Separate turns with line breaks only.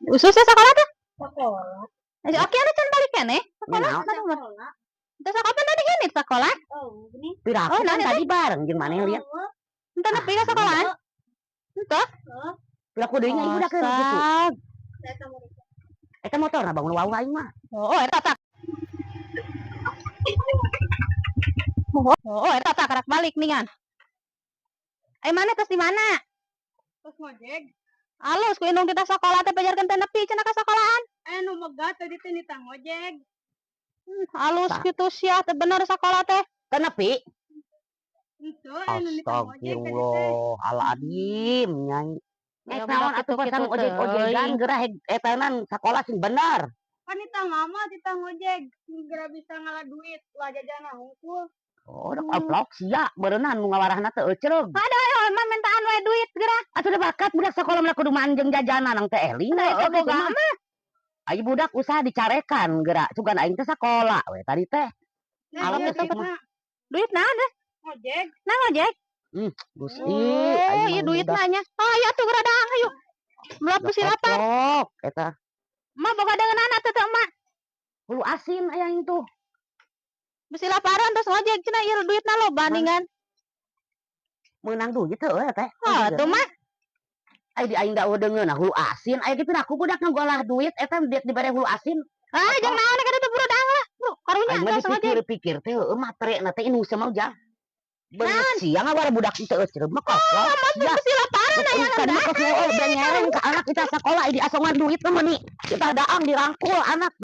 Usus ya sekolah teh?
Sekolah.
Eh, oke, anu can balik keneh. Sekolah.
Naon?
Sekolah.
Terus kapan tadi gini sekolah?
Oh, gini.
Piraku
Oh,
kan
nah,
tadi bareng jeung maneh lihat.
Oh,
Entah nepi ka sekolahan. Entah.
Piraku deui nya ieu budak gitu.
Astag.
Eta motorna bangun wau aing mah.
Oh, eta tak. Oh, eta tak karak balik nih kan. Eh, mana terus di mana?
Terus ngojek.
Alus ku indung kita sekolah teh pajarkeun teh nepi cenah ka sekolahan.
Eh, nu megat tadi teh nitah ngojek.
Alus
Tah.
Gitu sia teh bener sekolah teh.
Teu nepi.
Henteu, eh nu nitah ngojek tadi teh.
Astagfirullahaladzim, nyai.
Ya,
Nek naon
budak
atuh
kitu-kitu
pasang ojek-ojegan
teuing.
Gerah etanan sakola sing bener.
Kan nitah mama titah ngojek. Geura bisa ngala duit, lah jajanna hungkul.
Oh, udah koplok sia beureunan nu ngawarahna teh eucreug.
Aduh, emang mintaan wae duit geura.
Atuh da bakat budak sakola mah kudu manjeng jajanan nang teh eling.
Nah,
Heuh,
itu
kitu
boga
mah.
mah.
Ai budak usaha dicarekan geura, sugan aing teh sakola we tadi teh.
Nah,
Alam
iya
kitu mah.
duitna.
Duit naon deh?
Ngojek.
Nah, ngojek.
Gusti,
Oh,
aing
iya
mah
duit
budak
nanya. Oh, ayo atuh geura daang ayo. Melap
budak
si lapar.
koplok eta.
Emak boga deungeunana teh teh emak.
Hulu asin aya aing tuh.
Bisi laparan terus ngojek cenah ieu duitna loba ningan.
Meunang duit heueuh teh.
Oh, tuh mah.
Ai di aing da eueuh deungeunna hulu asin, aya ge piraku budak ngolah duit eta duit dibere hulu asin.
Ah, jeung naon ka ditu buru daang lah. Buru, karunya
Aing mah
terus ngojek.
dipikir-pikir teh heueuh materena teh indung sia mah ujang. Beungeut sia ngawara budak teu eucreug mah koplok. Sia.
Bisi laparan aya
Kan mah kos heueuh nyereng ka anak kita sakola di asongan duit mah meuni. Kita daang dirangkul anak.